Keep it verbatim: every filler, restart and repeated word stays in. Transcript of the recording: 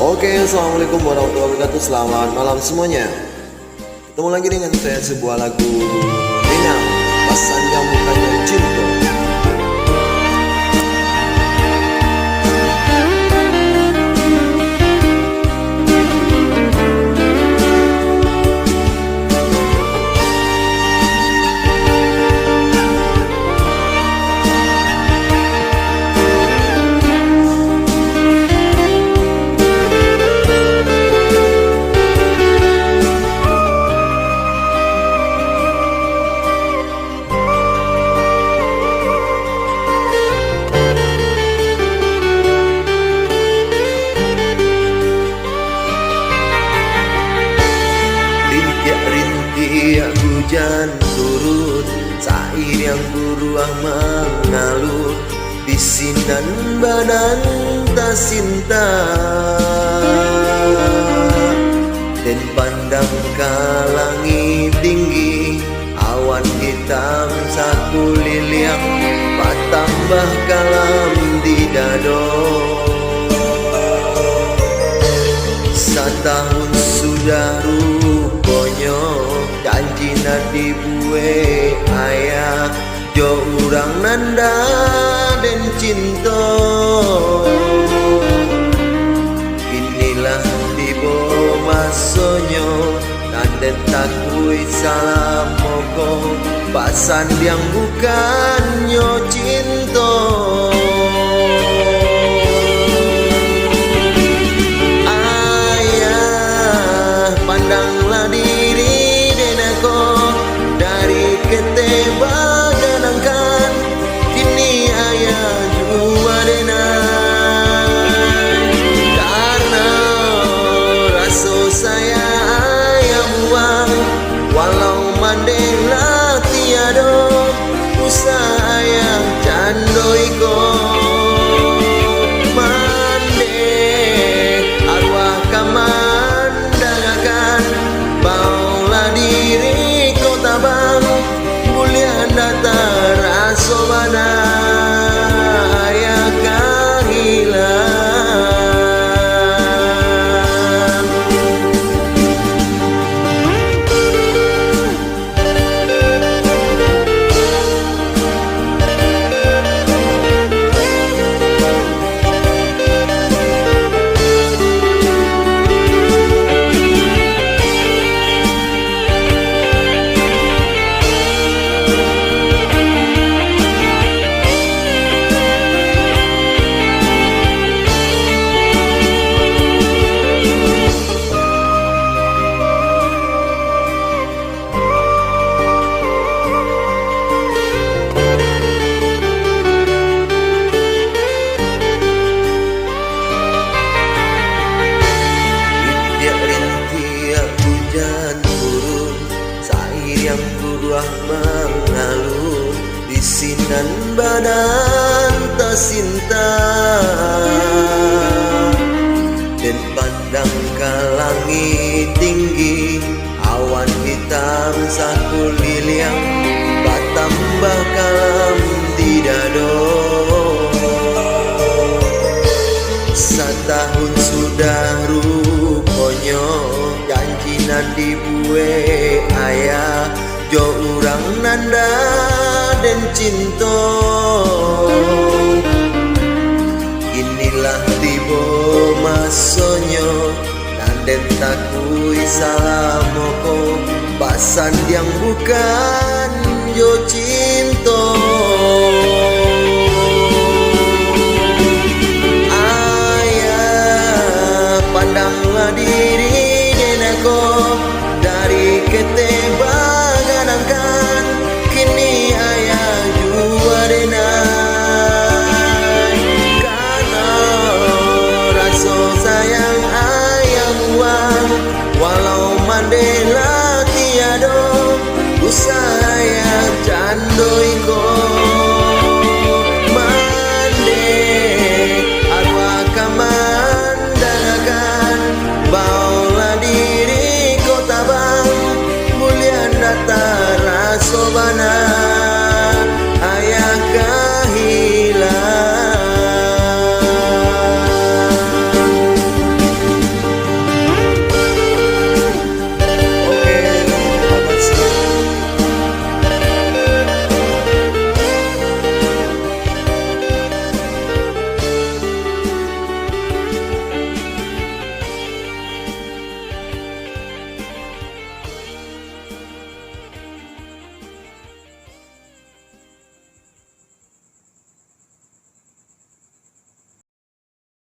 Oke, assalamualaikum warahmatullahi wabarakatuh. Selamat malam semuanya. Ketemu lagi dengan saya, sebuah lagu Denang, Pasan Yang Bukannya Cinto. Rintiak-rintiak hujan turun, sairiang guruah mangalun, di sinan badan tasinta. Den pandang ka langik tinggi, awan hitam sakuliliang, batambah kalam di dado. Satahun sudah ruponyo, janji nan dibuek ayah jo urang nan den cinto. Kini lah tibo masonyo, nan den takuik salamo ko, pasan yang bukannyo cinto. Ayah, pandanglah diri den ko, dari ketek bajanangkan, kini ayah jua den ai. Karano raso sayang ayah buang, walau mandeh lah tiado, usah ayah cando iko. Mandeh arwah ka mandangakan, baolah diri ko tabang, buliah ndak taraso bana ayah ka hilang. Rintiak-rintiak hujan turun, sairiang guruah mangalun, di sinan badan tasinta. Den pandang ka langik tinggi, awan hitam sakuliliang, batambah kalam di dado. Satahun sudah ruponyo, janji nan dibuek ayah jo urang nan den cinto. Inilah tibo masonyo, nan den takuik salamo ko, pasan yang bukan jo cinto.